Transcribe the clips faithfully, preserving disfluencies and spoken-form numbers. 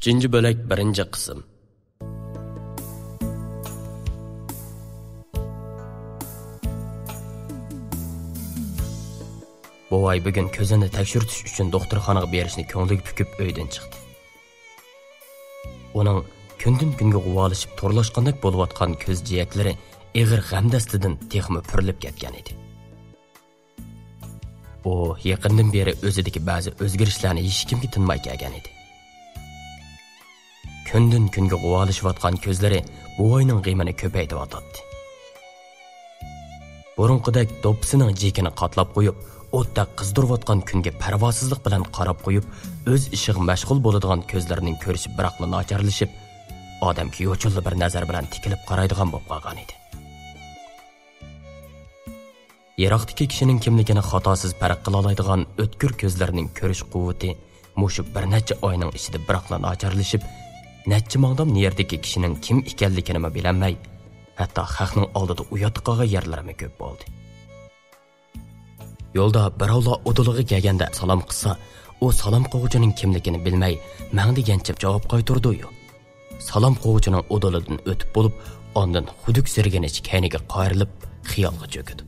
ئۈچىنچى بۆلەك، بىرىنچى قىسىم. بوۋاي بۈگۈن كۆزىنى تەكشۈرتۈش ئۈچۈن دوختۇرخانىغا بېرىشنى كۆڭلىگە پۈكۈپ ئۆيدىن چىقتى. ئۇنىڭ كۈندىن-كۈنگە غۇۋالىشىپ تورلاشقاندەك بولۇۋاتقان كۆز جىيەكلىرى ئېغىر غەم دەستىدىن تېخىمۇ پۈرۈلۈپ كەتكەن ئىدى. ئۇ يېقىندىن بېرى ئۆزىدىكى بەزى ئۆزگىرىشلەرنى ھېچكىمگە تىنماي كەلگەن ئىدى. كۈندىن-كۈنگە غۇۋالىشىۋاتقان كۆزلىرى بوۋاينىڭ غېمىنى كۆپەيتىۋاتاتتى. بۇرۇنقىدەك دوپپىسىنىڭ جېكىنى قاتلاپ قويۇپ، ئوتتەك قىزدۇرۇۋاتقان كۈنگە پەرۋاسىزلىق بىلەن قاراپ قويۇپ، ئۆز ئىشىغا مەشغۇل بولىدىغان كۆزلىرىنىڭ كۆرۈشى بىراقلا ناچارلىشىپ، ئادەمگە يوچۇنلا بىر نەزەر بىلەن تىكىلىپ قارايدىغان بولۇپ قالغان ئىدى. يىراقتىكى كىشىنىڭ كىملىكىنى خاتاسىز پەرق قىلالايدىغان ئۆتكۈر كۆزلىرىنىڭ كۆرۈش قۇۋۋىتى مۇشۇ بىر نەچچە ئاينىڭ ئىچىدە بىراقلا ناچارلىشىپ، نەچچە ماڭدام نېرىدىكى كىشىنىڭ كىم ئىكەنلىكىنىمۇ بىلەلمەي، ھەتتا خەقنىڭ ئالدىدا ئۇياتتا قالغان يەرلىرىمۇ كۆپ بولدى. يولدا بىراۋلار ئۇدۇلىغا كەلگەندە سالام قىلسا، ئۇ سالام قىلغۇچىنىڭ كىملىكىنى بىلمەي، مەڭ دېگەنچە جاۋاب قايتۇرىدۇ-يۇ. سالام قىلغۇچىنىڭ ئۇدۇلىدىن ئۆتۈپ بولۇپ، ئاندىن خۇدۈكسىرىگىنىچە كەينىگە قايرىلىپ، خىيالغا چۆكىدۇ.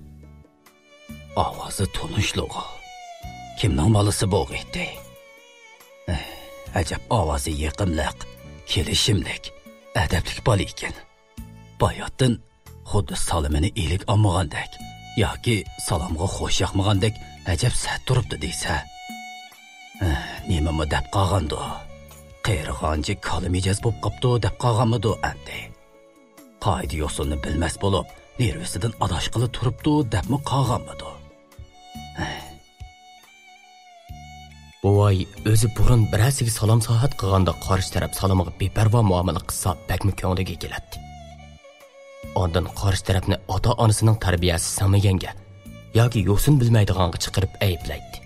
ئاۋازى تونۇشلۇق. كىمنىڭ بالىسى بولغىيتتى؟ ئەھ، ئەجەب ئاۋازى يېقىملىق، كېلىشىملىك، ئەدەپلىك بالا ئىكەن. باياتتىن خۇددى سالىمىنى ئىلىك ئالمىغاندەك ياكى سالامغا خوش ياقمىغاندەك ئەجەب سەت تۇرۇپتۇ دېسە. ئەھ، نېمىمۇ دەپ قالغاندۇ؟ قېرىغانچە كالا مىجەز بوپ قاپتۇ دەپ قالغانمىدۇ ئەمدى؟ قائىدە يوسۇننى بىلمەس بولۇپ، نېرۋىسىدىن ئاداشقىلى تۇرۇپتۇ دەپمۇ قالغانمىدۇ؟ بوۋاي ئۆزى بۇرۇن بىرەرسىگە سالام ساھەت قىلغاندا قارشى تەرەپ سالىمىغا بىپەرۋا مۇئامىلە قىلسا بەكمۇ كۆڭلىگە كېلەتتى. ئاندىن قارشى تەرەپنى ئاتا-ئانىسىنىڭ تەربىيەسى سىڭمىگەنگە ياكى يوسۇن بىلمەيدىغانغا چىقىرىپ ئەيىبلەيتتى.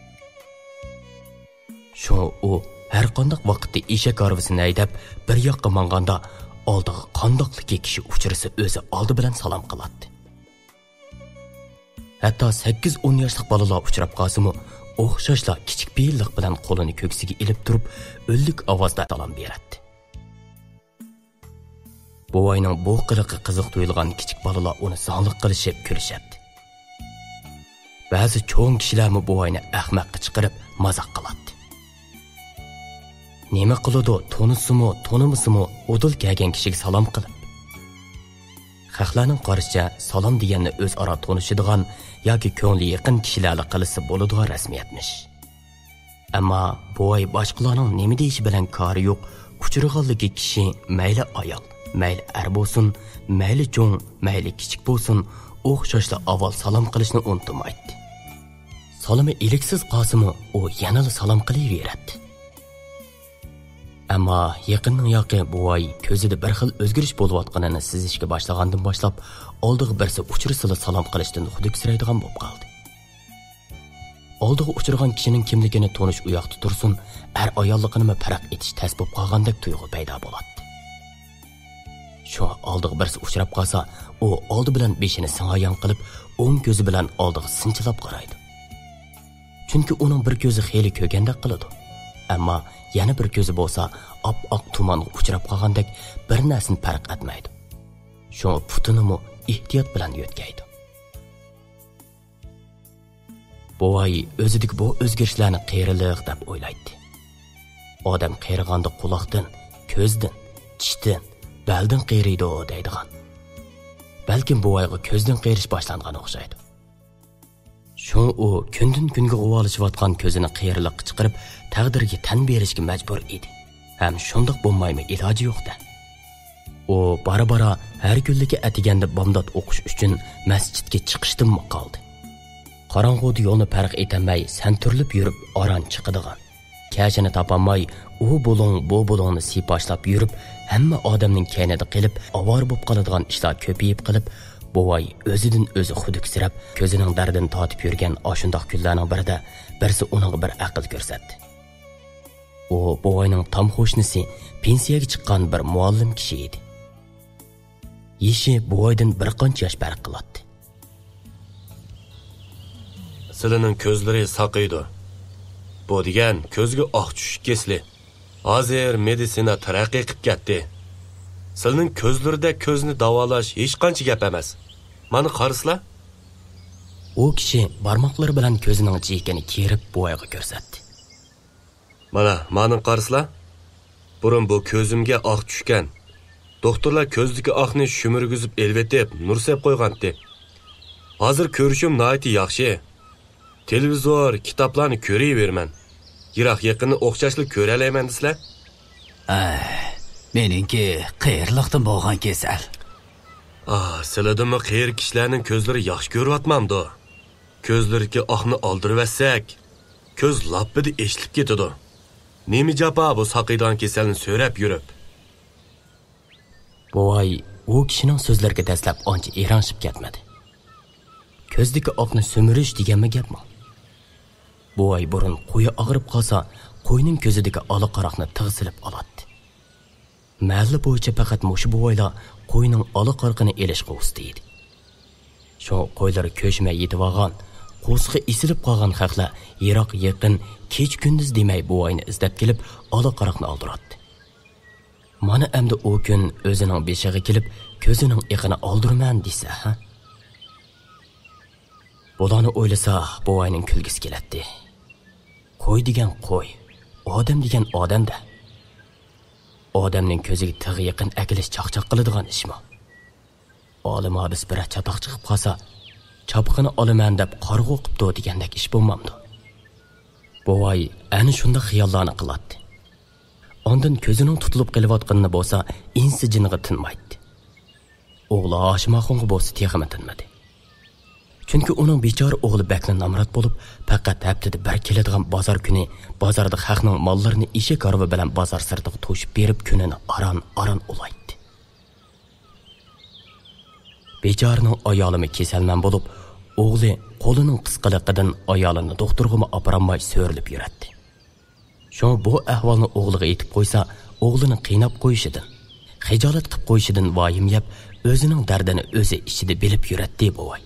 شۇڭا ئۇ ھەرقانداق ۋاقىتتا ئېشەك ھارۋىسىنى ھەيدەپ، بىر ياققا ماڭغاندا، ئالدىغا قانداقلا كىشى ئۇچرىسا، ئۆزى ئالدى بىلەن سالام قىلاتتى. ھەتتا سەككىز ئون ياشلىق بالىلار ئۇچراپ قالسىمۇ، ئوخشاشلا كىچىك پېئىللىق بىلەن قولىنى كۆكسىگە ئېلىپ تۇرۇپ، ئۈنلۈك ئاۋازدا سالام بېرەتتى. بوۋاينىڭ بۇ قىلىقى قىزىق تۇيۇلغان كىچىك بالىلار ئۇنى زاڭلىق قىلىشىپ كۈلۈشەتتى. بەزى چوڭ كىشىلەرمۇ بوۋاينى ئەخمەققە چىقىرىپ مازاق قىلاتتى. نېمە قىلىدۇ، تونۇسىمۇ، تونۇمىسىمۇ ئۇدۇل كەلگەن كىشىگە سالام قىلىپ. خەقلەرنىڭ قارىشىچە، سالام دېگەننى ئۆزئارا تونۇشىدىغان ياكى كۆڭلى يېقىن كىشىلەرلا قىلسا بولىدىغان رەسمىيەتمىش. ئەمما بوۋاي باشقىلارنىڭ نېمە دېيىشى بىلەن كارى يوق، ئۇچرىغانلىكى كىشى مەيلى ئايال، مەيلى ئەر بولسۇن، مەيلى چوڭ، مەيلى كىچىك بولسۇن، ئوخشاشلا ئاۋۋال سالام قىلىشنى ئۇنتۇمايتتى. سالىمى ئىلىكسىز قالسىمۇ، ئۇ يەنىلا سالام قىلىۋېرەتتى. ئەمما يېقىندىن ياقى بوۋاي كۆزىدە بىر خىل ئۆزگىرىش بولۇۋاتقىنىنى سېزىشكە باشلىغاندىن باشلاپ، ئالدىغا بىرسى ئۇچرىسىلا سالام قىلىشتىن خۇدۈكسىرەيدىغان بولۇپ قالدى. ئالدىغا ئۇچرىغان كىشىنىڭ كىملىكىنى تونۇش ئۇياقتا تۇرسۇن، ئەر-ئاياللىقىنىمۇ پەرق ئېتىش تەس بولۇپ قالغاندەك تۇيغۇ پەيدا بولاتتى. شۇڭا ئالدىغا بىرسى ئۇچراپ قالسا، ئۇ ئالدى بىلەن بېشىنى سىڭايان قىلىپ، ئوڭ كۆزى بىلەن ئالدىغا سىنچىلاپ قارايدۇ. چۈنكى ئۇنىڭ بىر كۆزى خېلى كۆرگەندەك قىلىدۇ. ئەمما يەنە بىر كۆزى بولسا ئاپئاق تۇمانغا ئۇچراپ قالغاندەك بىر نەرسىنى پەرق ئەتمەيدۇ. شۇڭا پۇتىنىمۇ ئېھتىيات بىلەن يۆتكەيدۇ. بوۋاي ئۆزىدىكى بۇ ئۆزگىرىشلەرنى قېرىلىق دەپ ئويلايتتى. ئادەم قېرىغاندا قۇلاقتىن، كۆزدىن، چىشتىن، بەلدىن قېرىيدۇ دەيدىغان. بەلكىم بوۋايغا كۆزدىن قېرىش باشلانغان ئوخشايدۇ. شۇڭا ئۇ كۈندىن-كۈنگە غۇۋالىشىۋاتقان كۆزىنى قېرىلىققا چىقىرىپ، تەقدىرگە تەن بېرىشكە مەجبۇر ئىدى. ھەم شۇنداق بولمايمۇ ئىلاجى يوق-دە. ئۇ بارا-بارا ھەر كۈنلۈكى ئەتىگەندە بامدات ئوقۇش ئۈچۈن مەسچىتكە چىقىشتىنمۇ قالدى. قاراڭغۇدا يولنى پەرق ئېتەلمەي سەنتۈرۈلۈپ يۈرۈپ ئاران چىقىدىغان. كەشىنى تاپالماي، ئۇ بۇلۇڭ، بۇ بۇلۇڭنى سىيپاشلاپ يۈرۈپ، ھەممە ئادەمنىڭ كەينىدە قېلىپ، ئاۋارە بوپ قالىدىغان ئىشلار كۆپىيىپ قېلىپ، بوۋاي ئۆزىدىن ئۆزى خۇدۈكسىرەپ، كۆزىنىڭ دەردىنى تارتىپ يۈرگەن ئاشۇنداق كۈنلەرنىڭ بىرىدە بىرسى ئۇنىڭغا بىر ئەقىل كۆرسەتتى. ئۇ بوۋاينىڭ تام قوشنىسى، پېنسىيەگە چىققان بىر مۇئەللىم كىشى ئىدى. يېشى بوۋايدىن بىر قانچە ياش پەرق قىلاتتى. سىلىنىڭ كۆزلىرى ساقىيىدۇ. بۇ دېگەن كۆزگە ئاق چۈشۈش كېسىلى. ھازىر مېدىتسىنا تەرەققىي قىپ كەتتى. سىلنىڭ كۆزلىرىدە كۆزنى داۋالاش ھېچقانچە گەپ ئەمەس. مانا قارىسىلا. ئۇ كىشى بارماقلىرى بىلەن كۆزىنىڭ جىيىكىنى كېرىپ بوۋايغا كۆرسەتتى. مانا، مانا قارىسىلا. بۇرۇن بۇ كۆزۈمگە ئاق چۈشكەن. دوختۇرلار كۆزدىكى ئاقنى شۈمۈرگۈزۈپ ئېلىۋېتىپ، نۇر سېلىپ قويغانتى. ھازىر كۆرۈشۈم ناھايىتى ياخشى. تېلېۋىزور، كىتابلارنى كۆرۈۋېرىمەن. يىراق يېقىننى ئوخشاشلا كۆرەلەيمەن دېسىلە. ئەي، مېنىڭكى قېرىلىقتىن بولغان كېسەل. ئا، سىلىدىنمۇ قېرى كىشىلەرنىڭ كۆزلىرى ياخشى كۆرۈۋاتمامدۇ؟ كۆزلىرىدىكى ئاقنى ئالدۇرۇۋەتسەك، كۆز لاپپىدە ئېچىلىپ كېتىدۇ. نېمە جاپا بۇ ساقىيدىغان كېسەلنى سۆرەپ يۈرۈپ؟ بوۋاي ئۇ كىشىنىڭ سۆزلىرىگە دەسلەپ ئانچە ئېرىڭشىپ كەتمىدى. كۆزدىكى ئاقنى سۈمۈرۈش دېگەنمۇ گەپمۇ؟ بوۋاي بۇرۇن قويى ئاغرىپ قالسا، قوينىڭ كۆزىدىكى ئالا قاراقنى تىغ سېلىپ ئالاتتى. مەھەللە بويىچە پەقەت مۇشۇ بوۋايلا قوينىڭ ئالا قاراقىنى ئېلىشقا ئۇستا ئىدى. شۇڭا قويلىرى كۆشمەي يېتىۋالغان، قورسىقى ئېسىلىپ قالغان خەقلەر يىراق يېقىن، كېچە كۈندۈز دېمەي بوۋاينى ئىزدەپ كېلىپ، ئالا قاراقنى ئالدۇراتتى. مانا ئەمدى ئۇ كۈن ئۆزىنىڭ بېشىغا كېلىپ، كۆزىنىڭ ئېقىنى ئالدۇرىمەن دېسە، ھە؟ بۇلارنى ئويلىسا، بوۋاينىڭ كۈلگۈسى كېلەتتى. قوي دېگەن قوي، ئادەم دېگەن ئادەم-دە. ئادەمنىڭ كۆزىگە تىغ يېقىن ئەكېلىش چاقچاق قىلىدىغان ئىشمۇ؟ ئالىم ھادىس بىرەر چاتاق چىقىپ قالسا، چاپىقىنى ئالىمەن دەپ قارىغۇ قىپتۇ دېگەندەك ئىش بولمامدۇ؟ بوۋاي ئەنە شۇنداق خىياللارنى قىلاتتى. ئاندىن كۆزىنىڭ تۇتۇلۇپ قېلىۋاتقىنىنى بولسا ئىنسى جىنىغا تىنمايتتى. ئوغلى ھاشىم ئاخۇنغا بولسا تېخىمۇ تىنمىدى. چۈنكى ئۇنىڭ بىچارە ئوغلى بەكلا نامرات بولۇپ، پەقەت ھەپتىدە بىر كېلىدىغان بازار كۈنى بازاردا خەقنىڭ ماللىرىنى ئېشەك ھارۋا بىلەن بازار سىرتىغا توشۇپ بېرىپ، كۈنىنى ئاران-ئاران ئۇلايتتى. بىچارىنىڭ ئايالىمۇ كېسەلمەن بولۇپ، ئوغلى قولىنىڭ قىسقىلىقىدىن ئايالىنى دوختۇرغىمۇ ئاپىرالماي سۆرىلىپ يۈرەتتى. شۇڭا بۇ ئەھۋالنى ئوغلىغا ئېيتىپ قويسا، ئوغلىنى قىيناپ قويۇشىدىن، خىجالەت قىپ قويۇشىدىن ۋايىم يەپ، ئۆزىنىڭ دەردىنى ئۆزى ئىچىدە بىلىپ يۈرەتتى بوۋاي.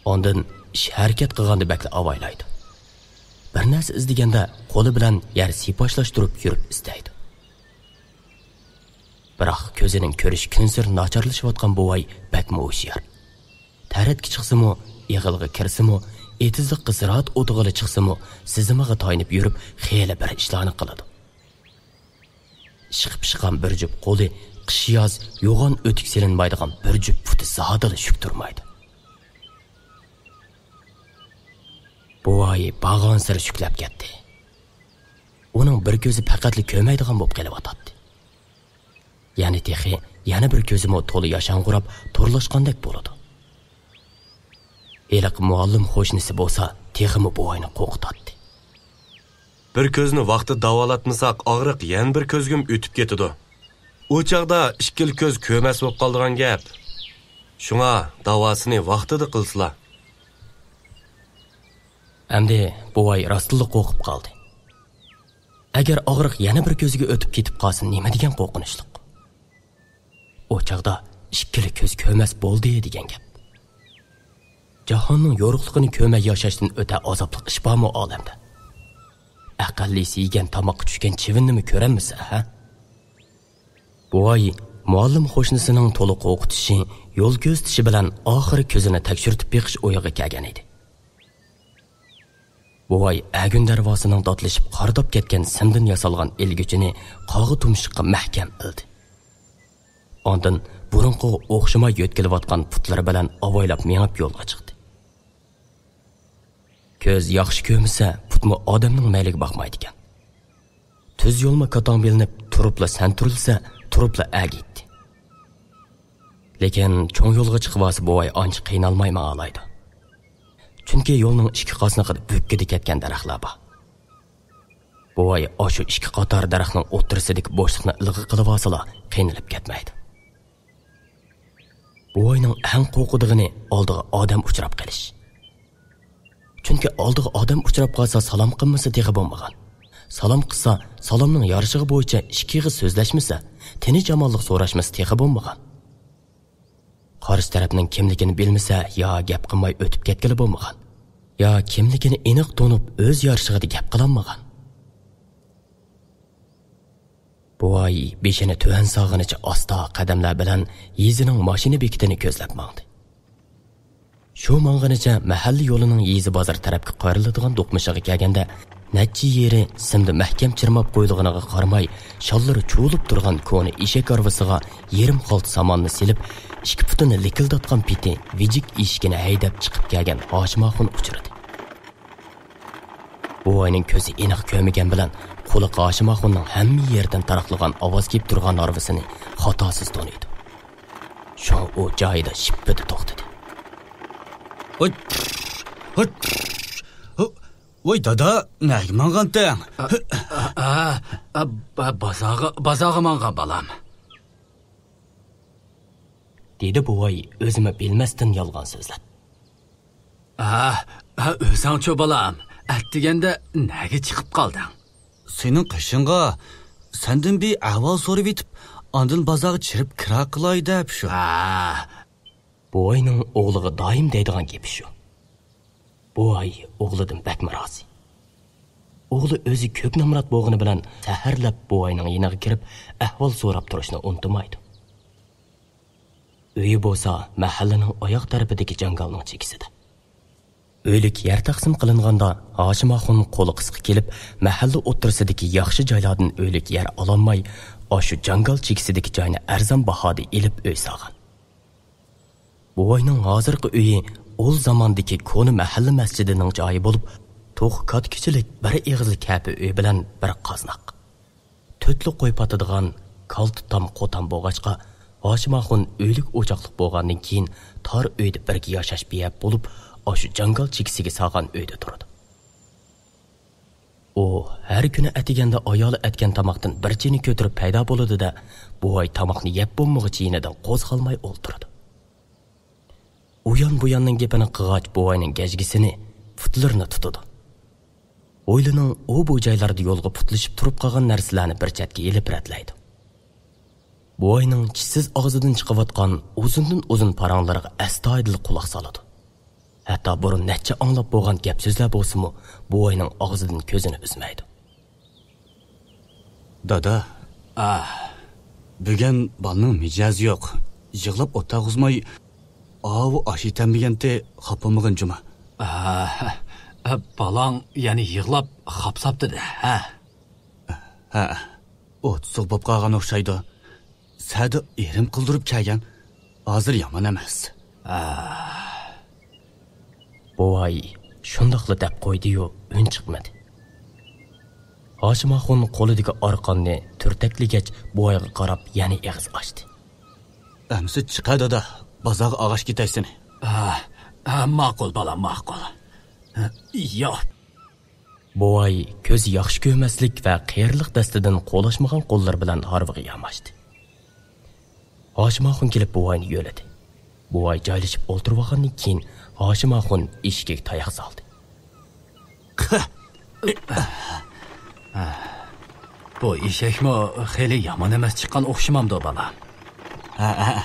ئاندىن ئىش ھەرىكەت قىلغاندا بەكلا ئاۋايلايدۇ. بىر نەرسە ئىزدىگەندە قولى بىلەن يەر سىيپاشلاشتۇرۇپ يۈرۈپ ئىزدەيدۇ. بىراق كۆزىنىڭ كۆرۈشى كۈنسېرى ناچارلىشىۋاتقان بوۋاي بەكمۇ ھوشيار. تەرەتكە چىقسىمۇ، ئېغىلغا كىرسىمۇ، ئېتىزلىققا زىرائەت ئوتىغىلا چىقسىمۇ، سىزىمىغا تايىنىپ يۈرۈپ خېلى بىر ئىشلارنى قىلىدۇ. ئىشقا پىشقان بىر جۈپ قولى قىش-ياز يوغان ئۆتۈك سېلىنمايدىغان بىر جۈپ پۇتى زادىلا شۈك تۇرمايدۇ. بوۋاي بارغانسېرى شۈكلەپ كەتتى. ئۇنىڭ بىر كۆزى پەقەتلا كۆرمەيدىغان بولۇپ قېلىۋاتاتتى. يەنە تېخى يەنە بىر كۆزىمۇ تولا ياشاڭغۇراپ تورلاشقاندەك بولىدۇ. ھېلىقى مۇئەللىم قوشنىسى بولسا تېخىمۇ بوۋاينى قورقۇتاتتى. بىر كۆزنى ۋاقتىدا داۋالاتمىساق، ئاغرىق يەنە بىر كۆزگىمۇ ئۆتۈپ كېتىدۇ. ئۇ چاغدا ئىككىلا كۆز كۆرمەس بولۇپ قالىدىغان گەپ. شۇڭا داۋاسىنى ۋاقتىدا قىلسىلا. ئەمدى بوۋاي راستتىنلا قورقۇپ قالدى. ئەگەر ئاغرىق يەنە بىر كۆزىگە ئۆتۈپ كېتىپ قالسا، نېمە دېگەن قورقۇنچلۇق؟ ئۇ چاغدا ئىككىلا كۆز كۆرمەس بولدى دېگەن گەپ. جاھاننىڭ يورۇقلۇقىنى كۆرمەي ياشاشتىن ئۆتە ئازابلىق ئىش بارمۇ ئالەمدە؟ ئەقەللىسى يېگەن تاماققا چۈشكەن چىۋىننىمۇ كۆرەلمىسە، ھە؟ بوۋاي مۇئەللىم قوشنىسىنىڭ تولا قورقۇتۇشى، يول كۆرسىتىشى بىلەن ئاخىرى كۆزىنى تەكشۈرتۈپ بېقىش ئويىغا كەلگەن ئىدى. بوۋاي ئەگۈن دەرۋازىنىڭ داتلىشىپ قارىداپ كەتكەن سىمدىن ياسالغان ئىلگۈچىنى قاغا تۇمشۇققا مەھكەم ئىلدى. ئاندىن بۇرۇنقىغا ئوخشىماي يۆتكىلىۋاتقان پۇتلىرى بىلەن ئاۋايلاپ مېڭىپ يولغا چىقتى. كۆز ياخشى كۆرمىسە، پۇتمۇ ئادەمنىڭ مەيلىگە باقمايدىكەن. تۈز يولمۇ كاتاڭ بىلىنىپ، تۇرۇپلا سەن تۈرۈلسە، تۇرۇپلا ئەگىيتتى. لېكىن چوڭ يولغا چىقىۋالسا، بوۋاي ئانچە قىينالماي ماڭالايدۇ. چۈنكى يولنىڭ ئىككى قاسنىقىدا بۈككىدە كەتكەن دەرەخلەر بار. بوۋاي ئاشۇ ئىككى قاتار دەرەخنىڭ ئوتتۇرىسىدىكى بوشلۇقنى ئىلغا قىلىۋالسىلا، قىينىلىپ كەتمەيدۇ. بوۋاينىڭ ئەڭ قورقىدىغىنى ئالدىغا ئادەم ئۇچراپ قېلىش. چۈنكى ئالدىغا ئادەم ئۇچراپ قالسا، سالام قىلمىسا تېخى بولمىغان. سالام قىلسا، سالامنىڭ يارىشىغى بويىچە ئىككى ئېغىز سۆزلەشمىسە، تىنچ-ئامانلىق سوراشمىسا تېخى بولمىغان. قارشى تەرەپنىڭ كىملىكىنى بىلمىسە، يا گەپ قىلماي ئۆتۈپ كەتكىلى بولمىغان، يا كىملىكىنى ئېنىق تونۇپ، ئۆز يارىشىغىدا گەپ قىلالمىغان. بوۋاي بېشىنى تۆۋەن سالغىنىچە ئاستا قەدەملەر بىلەن يېزىنىڭ ماشىنا بېكىتىنى كۆزلەپ ماڭدى. شۇ ماڭغىنىچە مەھەللە يولىنىڭ يېزا بازار تەرەپكە قايرىلىدىغان دوقمۇشىغا كەلگەندە، نەچچە يېرى سىمدا مەھكەم چىرماپ قويۇلغىنىغا قارىماي، شاللىرى چۇۋۇلۇپ تۇرغان كونا ئېشەك ھارۋىسىغا يېرىم خالتا ساماننى سېلىپ، ئىككى پۇتىنى لىكىلداتقان پېتى ۋىجىك ئېشىكىنى ھەيدەپ چىقىپ كەلگەن ھاشىم ئاخۇن ئۇچرىدى. بوۋاينىڭ كۆزى ئېنىق كۆرمىگەن بىلەن، قۇلىقى ھاشىم ئاخۇننىڭ ھەممە يېرىدىن تاراقلىغان ئاۋاز كېلىپ تۇرغان ھارۋىسىنى خاتاسىز تونۇيدۇ. شۇڭا ئۇ جايىدا شىپپىدە توختىدى. ھوي، ھوي، ھو-، ۋاي دادا، نەگە ماڭغانتىڭ؟ ئا، ئا، ئا، ئا، با-، بازارغا، بازارغا ماڭغان بالام. دېدى بوۋاي ئۆزىمۇ بىلمەستىن يالغان سۆزلەپ. ئا، ئا، ئۆزۈڭچۇ بالام، ئەتىگەندە نەگە چىقىپ قالدىڭ؟ سېنىڭ قېشىڭغا سەندىن بىر ئەھۋال سورىۋېتىپ، ئاندىن بازارغا چىرىپ كىرا قىلاي دەپ شۇ. ئا. بوۋاينىڭ ئوغلىغا دائىم دەيدىغان گېپى شۇ. بوۋاي ئوغلىدىن بەكمۇ رازى. ئوغلى ئۆزى كۆك نامرات بولغىنى بىلەن سەھەرلەپ بوۋاينىڭ يېنىغا كىرىپ ئەھۋال سوراپ تۇرۇشنى ئۇنتۇمايدۇ. ئۆيى بولسا مەھەللىنىڭ ئاياغ تەرىپىدىكى جاڭگالنىڭ چېكىسىدە. ئۆيلۈك يەر تەقسىم قىلىنغاندا ھاشىم ئاخۇن قولى قىسقا كېلىپ، مەھەللە ئوتتۇرىسىدىكى ياخشى جايلاردىن ئۆيلۈك يەر ئالالماي، ئاشۇ جاڭگال چېكىسىدىكى جاينى ئەرزان باھادا ئېلىپ ئۆي سالغان. بوۋاينىڭ ھازىرقى ئۆيى ئول زاماندىكى كونا مەھەللە مەسچىتىنىڭ جايى بولۇپ، توخۇ كاتكىچىلىك بىر ئېغىزلىك كەپە ئۆي بىلەن بىر قازناق، تۆتلا قوي پاتىدىغان كالتا تام قوتان بولغاچقا، ھاشىم ئاخۇن ئۆيلۈك ئوچاقلىق بولغاندىن كېيىن، تار ئۆيدە بىرگە ياشاش بىئەپ بولۇپ، ئاشۇ جاڭگال چېكىسىگە سالغان ئۆيدە تۇرىدۇ. ئۇ ھەر كۈنى ئەتىگەندە ئايالى ئەتكەن تاماقتىن بىر چىنە كۆتۈرۈپ پەيدا بولىدۇ-دە، بوۋاي تاماقنى يەپ بولمىغۇچە يېنىدىن قوزغالماي ئولتۇرىدۇ. ئۇيان-بۇياننىڭ گېپىنى قىلغاچ بوۋاينىڭ گەجگىسىنى، پۇتلىرىنى تۇتىدۇ. ھويلىنىڭ ئۇ-بۇ جايلاردا يولغا پۇتلىشىپ تۇرۇپ قالغان نەرسىلەرنى بىر چەتكە ئېلىپ رەتلەيدۇ. بوۋاينىڭ چىشسىز ئاغزىدىن چىقىۋاتقان ئۇزۇندىن-ئۇزۇن پاراڭلىرىغا ئەستايىدىل قۇلاق سالىدۇ. ھەتتا بۇرۇن نەچچە ئاڭلاپ بولغان گەپ-سۆزلەر بولسىمۇ، بوۋاينىڭ ئاغزىدىن كۆزىنى ئۈزمەيدۇ. دادا. ئا. بۈگۈن بالىنىڭ مىجەزى يوق. يىغلاپ ئولتۇرغۇزماي، ئاۋۇ ئاش يېتەلمىگەنتى، خاپا بولمىغىن جۇما. ئا، ئا، بالاڭ يەنە يىغلاپ خاپساپتىدە، ھە؟ ھە، ئوتسۇق بولۇپ قالغان ئوخشايدۇ. سەدە ئېرىم قىلدۇرۇپ كەلگەن. ھازىر يامان ئەمەس. ئا. بوۋاي شۇنداقلا دەپ قويدى-يۇ، ئۈن چىقمىدى. ھاشىم ئاخۇن قولىدىكى ئارقاننى تۈرتەكلىگەچ، بوۋايغا قاراپ يەنە ئېغىز ئاچتى. ئەمسە چىقە دادا، بازارغا ئاغاش كېتەيسىنى. ئا، ئا، ماقۇل بالام، ماقۇل. ياق. بوۋاي كۆزى ياخشى كۆرمەسلىك ۋە قېرىلىق دەستىدىن قولاشمىغان قوللىرى بىلەن ھارۋىغا ياماشتى. ھاشىم ئاخۇن كېلىپ بوۋاينى يۆلىدى. بوۋاي جايلىشىپ ئولتۇرۇۋالغاندىن كېيىن، ھاشىم ئاخۇن ئېشىكىگە تاياق سالدى. بۇ ئېشەكمۇ خېلى يامان ئەمەس چىققان ئوخشىمامدۇ، بالام؟ ھە، ھە.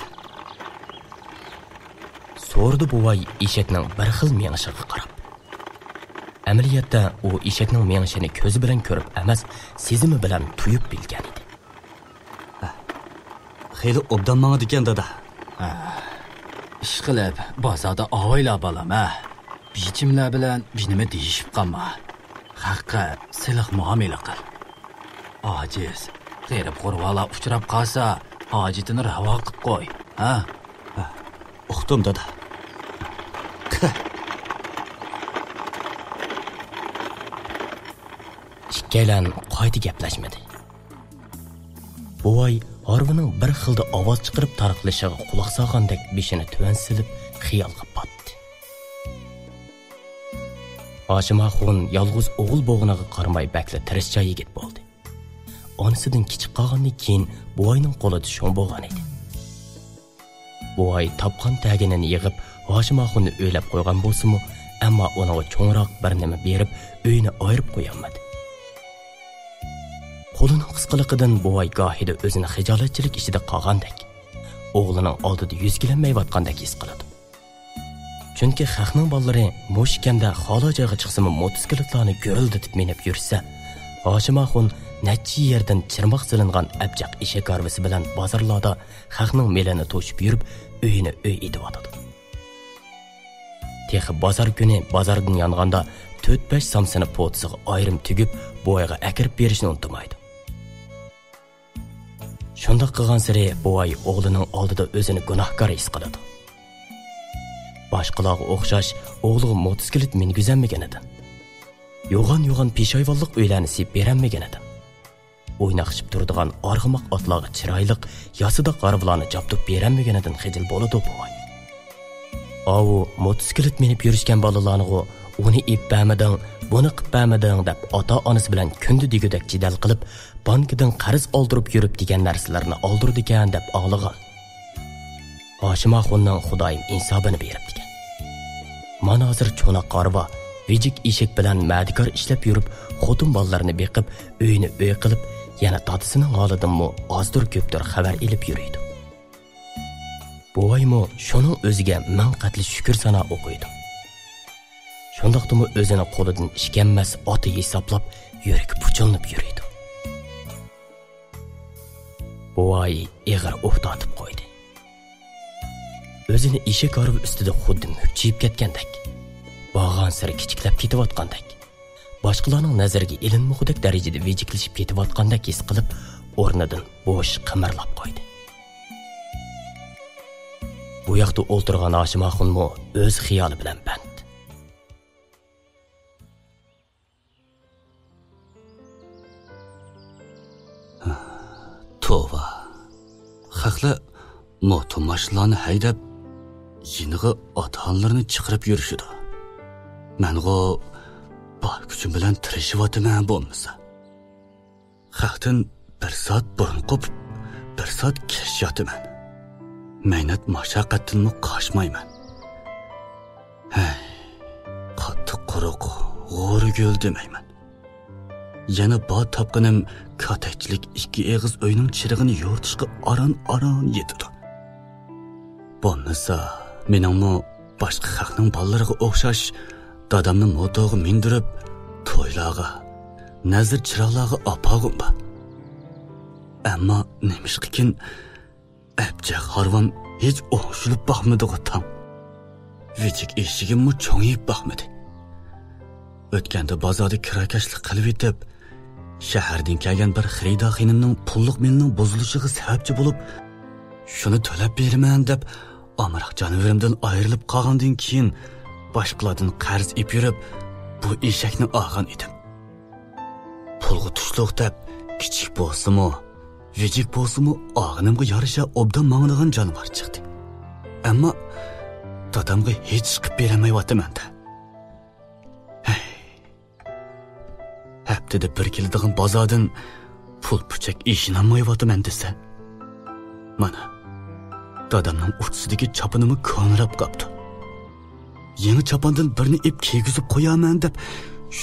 سورىدى بوۋاي ئېشەكنىڭ بىر خىل مېڭىشىغا قاراپ. ئەمەلىيەتتە ئۇ ئېشەكنىڭ مېڭىشىنى كۆزى بىلەن كۆرۈپ ئەمەس، سېزىمى بىلەن تۇيۇپ بىلگەن ئىدى. خېلى ئوبدان ماڭىدىكەن، دادا. ھە، ئىشقىلىپ، بازاردا ئاۋايلا، بالام، ھە. بىچىملەر بىلەن بىنېمە دېيىشىپ قالما. خەققە سىلىق مۇئامىلە قىل. ئاجىز، غېرىب-غۇرۋالار ئۇچراپ قالسا، ھاجىتىنى راۋا قىپ قوي، ھە؟ ھە، ئۇقتۇم، دادا. ئىككىيلەن قايتا گەپلەشمىدى. بوۋاي ھارۋىنىڭ بىر خىلدا ئاۋاز چىقىرىپ تارقىلىشىغا قۇلاق سالغاندەك بېشىنى تۆۋەن سېلىپ خىيالغا پاتتى. ھاشىم ئاخۇن يالغۇز ئوغۇل بولغىنىغا قارىماي بەكلا تىرىشچان يىگىت بولدى. ئانىسىدىن كىچىك قالغاندىن كېيىن بوۋاينىڭ قولىدا شۇڭ بولغان ئىدى. بوۋاي تاپقان تەگىنىنى يىغىپ، ھاشىم ئاخۇننى ئۆيلەپ قويغان بولسىمۇ، ئەمما ئۇنىڭغا چوڭراق بىر نېمە بېرىپ، ئۆينى ئايرىپ قويالمىدى. قولىنىڭ قىسقىلىقىدىن بوۋاي گاھىدا ئۆزىنى خىجالەتچىلىك ئىچىدە قالغاندەك، ئوغلىنىڭ ئالدىدا يۈز كېلەلمەيۋاتقاندەك ھېس قىلىدۇ. چۈنكى خەقنىڭ بالىلىرى مۇشۇ كەمدە خالا جايغا چىقسىمۇ موتوسىكلىتلارنى گۈرۈلدىتىپ مىنىپ يۈرسە، ھاشىم ئاخۇن نەچچە يەردىن چىرماق سېلىنغان ئەبجەق ئېشەك ھارۋىسى بىلەن بازارلاردا خەقنىڭ مېلىنى توشۇپ يۈرۈپ، ئۆينى ئۆي ئېتىۋاتىدۇ. تېخى بازار كۈنى بازاردىن يانغاندا تۆت-بەش سامسىنى پوتىسىغا ئايرىم تۈگۈپ، بوۋايغا ئەكىرىپ بېرىشنى ئۇنتۇمايدۇ. شۇنداق قىلغانسېرى بوۋاي ئوغلىنىڭ ئالدىدا ئۆزىنى گۇناھكار ھېس قىلىدۇ. باشقىلارغا ئوخشاش ئوغلىغا موتوسىكلىت مىنگۈزەلمىگەنىدىن، يوغان-يوغان پېشايۋانلىق ئۆيلەرنى سېلىپ بېرەلمىگەنىدىن، ئويناقشىپ تۇرىدىغان ئارغىماق ئاتلارغا چىرايلىق ياسىداق ھارۋىلارنى جابدۇپ بېرەلمىگەنىدىن خىجىل بولىدۇ بوۋاي. ئاۋۇ موتوسىكلىت مىنىپ يۈرۈشكەن بالىلارنىغۇ، ئۇنى ئېلىپ بەرمىدىڭ، بۇنى قىپ بەرمىدىڭ دەپ ئاتا-ئانىسى بىلەن كۈندە دېگۈدەك جېدەل قىلىپ، بانكىدىن قەرز ئالدۇرۇپ يۈرۈپ دېگەن نەرسىلەرنى ئالدۇرىدىكەن دەپ ئاڭلىغان. ھاشىم ئاخۇننىڭ خۇدايىم ئىنسابىنى بېرىپتىكەن. مانا ھازىر چوناق ھارۋا، ۋىجىك ئېشەك بىلەن مەدىكار ئىشلەپ يۈرۈپ، خوتۇن بالىلىرىنى بېقىپ، ئۆينى ئۆي قىلىپ، يەنە دادىسىنىڭ ھالىدىنمۇ ئازدۇر-كۆپتۇر خەۋەر ئېلىپ يۈرىدۇ. بوۋايمۇ شۇنىڭ ئۆزىگە مىڭ قەتلى شۈكۈر سانا ئوقۇيدۇ. شۇنداقتىمۇ ئۆزىنى قولىدىن ئىش كەلمەس ئاتا ھېسابلاپ، يۈرىكى پۇچۇلىنىپ يۈرىدۇ. بوۋاي ئېغىر ئۇھ تارتىپ قويدى. ئۆزىنى ئېشەك ھارۋا ئۈستىدە خۇددى مۈكچىيىپ كەتكەندەك، بارغانسېرى كىچىكلەپ كېتىۋاتقاندەك، باشقىلارنىڭ نەزىرىگە ئىلىنمىغۇدەك دەرىجىدە ۋىجىكلىشىپ كېتىۋاتقاندەك ھېس قىلىپ، ئورنىدىن بوش قىمىرلاپ قويدى. بۇ ياقتا ئولتۇرغان ھاشىم ئاخۇنمۇ ئۆز خىيالى بىلەن بەند. توۋا، خەقلەر موتور ماشىنىلارنى ھەيدەپ، يېنىغا ئاتا-ئانىلىرىنى چىقىرىپ يۈرۈشىدۇ. مەنغۇ بار كۈچۈم بىلەن تىرىشىۋاتىمەن بولمىسا. خەقتىن بىر سائەت بۇرۇن قوپۇپ، بىر سائەت كەچ ياتىمەن. مەينەت ماشەققەتتىنمۇ قاچمايمەن. ھەي، قاتتىق قۇرۇق، غورىگۈل دېمەيمەن. يەنە بار تاپقىنىم كاتەكچىلىك ئىككى ئېغىز ئۆينىڭ چىرىغىنى يورۇتۇشقا ئاران-ئاران يېتىدۇ. بولمىسا، مېنىڭمۇ باشقا خەقنىڭ بالىلىرىغا ئوخشاش دادامنى موتورغا مىندۈرۈپ، تويلارغا، نەزىر چىراغلارغا ئاپارغۇم بار. ئەمما نېمىشقىكىن ئەبجەق ھارۋام ھېچ ئوڭشىلىپ باقمىدىغۇ تاڭ. ۋىجىك ئېشىكىممۇ چوڭىيىپ باقمىدى. ئۆتكەندە بازاردا كىراكەشلىك قىلىۋېتىپ، شەھەردىن كەلگەن بىر خېرىدار خېنىمنىڭ پۇللۇق مېلىنىڭ بۇزۇلۇشىغا سەۋەبچى بولۇپ، شۇنى تۆلەپ بېرىمەن دەپ، ئامراق جانىۋىرىمدىن ئايرىلىپ قالغاندىن كېيىن، باشقىلاردىن قەرز ئېلىپ يۈرۈپ، بۇ ئېشەكنى ئالغان ئىدىم. پۇلغا تۇشلۇق دەپ، كىچىك بولسىمۇ، ۋىجىك بولسىمۇ، ئالغىنىمغا يارىشا ئوبدان ماڭىدىغان جانىۋار چىقتى. ئەمما دادامغا ھېچ ئىش قىلىپ بېرەلمەيۋاتىمەن-دە. ھەي. ھەپتىدە بىر كېلىدىغان بازاردىن پۇل پۈچەك ئېشىنالمايۋاتىمەن دېسە. مانا، دادامنىڭ ئۇچىسىدىكى چاپىنىمۇ كونىراپ قاپتۇ. يېڭى چاپاندىن بىرنى ئېلىپ كىيگۈزۈپ قويارمەن دەپ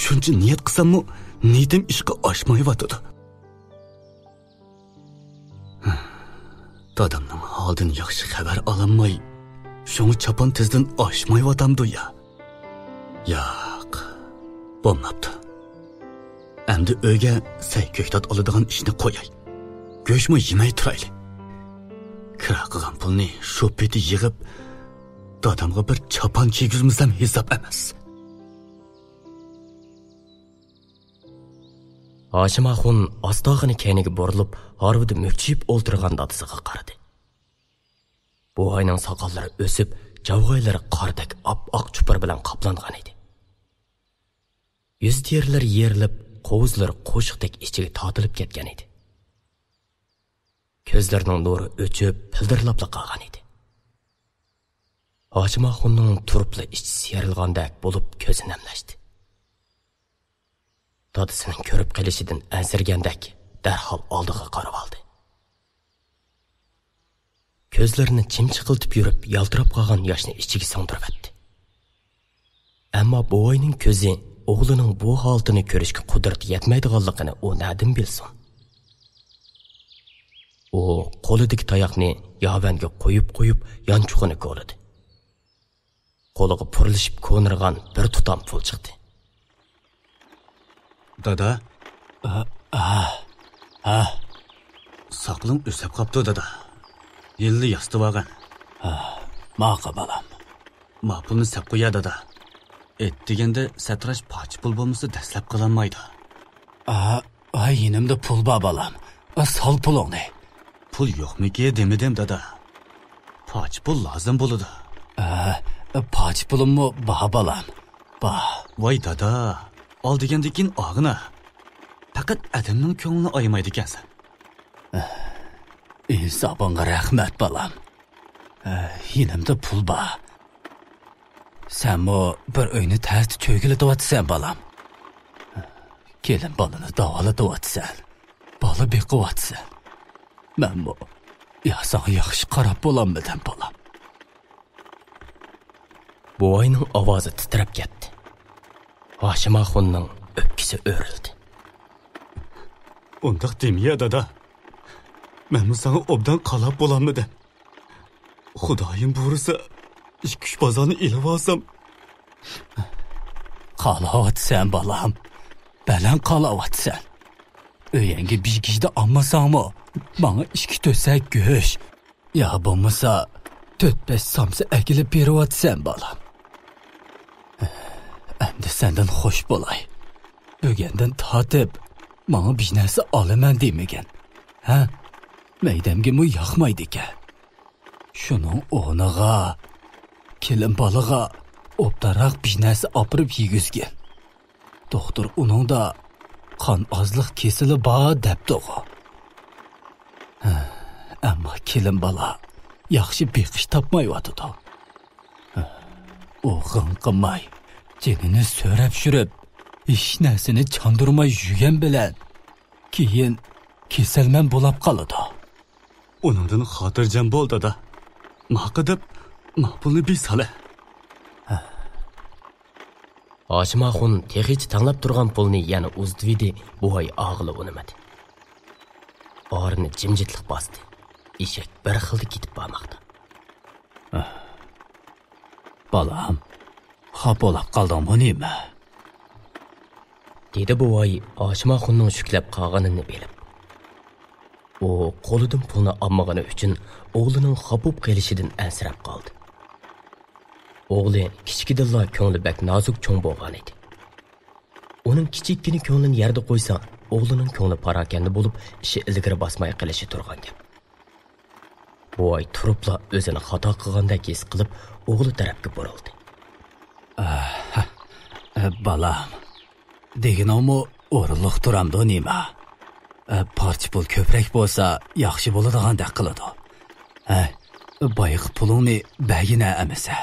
شۇنچە نىيەت قىلساممۇ، نىيىتىم ئىشقا ئاشمايۋاتىدۇ. دادامنىڭ ھالىدىن ياخشى خەۋەر ئالالماي، شۇڭا چاپان تىزدىن ئاشمايۋاتامدۇ يا؟ ياق، بولماپتۇ. ئەمدى ئۆيگە سەي كۆكتات ئالىدىغان ئىشنى قوياي. گۆشمۇ يېمەي تۇرايلى. كىرا قىلغان پۇلنى شۇ پېتى يىغىپ، دادامغا بىر چاپان كىيگۈزمىسەم ھېساب ئەمەس. ھاشىم ئاخۇن ئاستاغىنا كەينىگە بۇرۇلۇپ، ھارۋىدا مۈكچىيىپ ئولتۇرغان دادىسىغا قارىدى. بوۋاينىڭ ساقاللىرى ئۆسۈپ، جاۋغايلىرى قاردەك ئاپئاق چۇپۇر بىلەن قاپلانغان ئىدى. يۈز تېرىلىرى يېرىلىپ، قوۋۇزلىرى قوشۇقتەك ئىچىگە تارتىلىپ كەتكەن ئىدى. كۆزلىرىنىڭ نۇرى ئۆچۈپ، پىلدىرلاپلا قالغان ئىدى. ھاشىم ئاخۇننىڭ تۇرۇپلا ئىچى سىيرىلغاندەك بولۇپ، كۆزى نەملەشتى. دادىسىنىڭ كۆرۈپ قېلىشىدىن ئەنسىرىگەندەك، دەرھال ئالدىغا قارىۋالدى. كۆزلىرىنى چىمچىقلىتىپ يۈرۈپ، يالتىراپ قالغان ياشنى ئىچىگە سىڭدۈرۈۋەتتى. ئەمما بوۋاينىڭ كۆزى ئوغلىنىڭ بۇ ھالىتىنى كۆرۈشكە قۇدرىتى يەتمەيدىغانلىقىنى ئۇ نەدىن بىلسۇن؟ ئۇ قولىدىكى تاياقنى ياۋەنگە قويۇپ-قويۇپ، يانچۇقىنى كولىدى. قولىغا پۇرلىشىپ كونىرىغان بىر تۇتام پۇل چىقتى. دادا. ئا، ئا. ھە؟ ساقىلىڭ ئۆسۈپ قاپتۇ، دادا. يىللا ياسىتىۋالغىن. ھە، ماقۇل، بالام. ما پۇلنى سەپ قويە، دادا. ئېيتىدىغاندا، سەتراش پاچە پۇل بولمىسا دەسلەپ قىلالمايدۇ. ئا، ھاي، يېنىمدا پۇل بار، بالام. ئا، سال پۇلۇڭنى. پۇل يوقمىكى دېمىدىم، دادا. پاچە پۇل لازىم بولىدۇ. ئا، پاچە پۇلۇممۇ بار، بالام. بار. ۋاي، دادا، ئال دېگەندىن كېيىن ئالغىنا. پەقەت ئادەمنىڭ كۆڭلىنى ئايىمايدىكەنسەن. ئىنسابىڭغا رەھمەت، بالام. ئە، يېنىمدا پۇل بار. سەنمۇ بىر ئۆينى تەستە چۆگىلىتىۋاتىسەن، بالام. كېلىن بالىنى داۋالىتىۋاتىسەن. بالا بېقىۋاتىسەن. مەنمۇ يا ساڭا ياخشى قاراپ بولالمىدىم، بالام. بوۋاينىڭ ئاۋازى تىترەپ كەتتى. ھاشىم ئاخۇننىڭ ئۆپكىسى ئۆرۈلدى. ئۇنداق دېمىيە، دادا. مەنمۇ ساڭا ئوبدان قالاپ بولالمىدىم. خۇدايىم بۇيرۇسا، ئىككى-ئۈچ بازارنى ئېلىۋالسام. قالاۋاتىسەن، بالام. بەلەن قالاۋاتىسەن. ئۆيەڭگە بىر كىشىدە ئالمىساڭمۇ، ماڭا ئىككى تۆسەك گۆش، يا بولمىسا، تۆت-بەش سامسا ئەكېلىپ بېرىۋاتىسەن، بالام. ئەمدى سەندىن خوش بولاي. بۈگۈندىن تارتىپ، ماڭا بىر نەرسە ئالىمەن دېمىگىن. ھە؟ مەيدەمگىمۇ ياقمايدىكەن. شۇنىڭ ئورنىغا، كېلىن بالىغا ئوبدانراق بىر نەرسە ئاپىرىپ يېگۈزگىن. دوختۇر ئۇنىڭدا قان ئازلىق كېسىلى بار دەپتىغۇ. ئەمما كېلىن بالا ياخشى بېقىش تاپمايۋاتىدۇ. ئۇ غىڭ قىلماي، جېنىنى سۆرەپ يۈرۈپ، ھېچ نەرسىنى چاندۇرماي يۈرگەن بىلەن، كېيىن كېسەلمەن بولاپ قالىدۇ. ئۇنىڭدىن خاتىرجەم بول، دادا. ماقا دەپ، ما پۇلنى بىر سالە. ھاشىم ئاخۇن تېخىچە تەڭلەپ تۇرغان پۇلنى يەنە ئۇزىتىۋىدى، بوۋاي ئاغىلا ئۇنىمىدى. ئارىنى جىمجىتلىق باستى. ئېشەك بىر خىلدا كېتىپ بارماقتا. بالام، خاپا بولاپ قالدىڭمۇ نېمە؟ دېدى بوۋاي ھاشىم ئاخۇننىڭ شۈكلەپ قالغىنىنى بىلىپ. ئۇ قولىدىن پۇلنى ئالمىغىنى ئۈچۈن ئوغلىنىڭ خاپا بولۇپ قېلىشىدىن ئەنسىرەپ قالدى. ئوغلى كىچىكىدىنلا كۆڭلى بەك نازۇك چوڭ بولغانىدى. ئۇنىڭ كىچىككىنە كۆڭلىنى يەردە قويسا، ئوغلىنىڭ كۆڭلى پاراكەندە بولۇپ، ئىشى ئىلگىرى باسماي قېلىشى تۇرغان گەپ. بوۋاي تۇرۇپلا ئۆزىنى خاتا قىلغاندەك ھېس قىلىپ، ئوغلى تەرەپكە بۇرۇلدى. ئە، بالام، دېگىنىڭمۇ ئورۇنلۇق تۇرامدۇ نېمە؟ ئە، پارچە پۇل كۆپرەك بولسا ياخشى بولىدىغاندەك قىلىدۇ. ھە، بايىقى پۇلۇڭنى بەرگىنە ئەمىسە.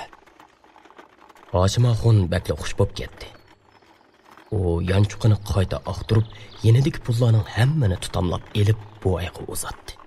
ھاشىم ئاخۇن بەكلا خۇش بوپ كەتتى. ئۇ يانچۇقىنى قايتا ئاختۇرۇپ، يېنىدىكى پۇللارنىڭ ھەممىنى تۇتاملاپ ئېلىپ، بوۋايغا ئۇزاتتى.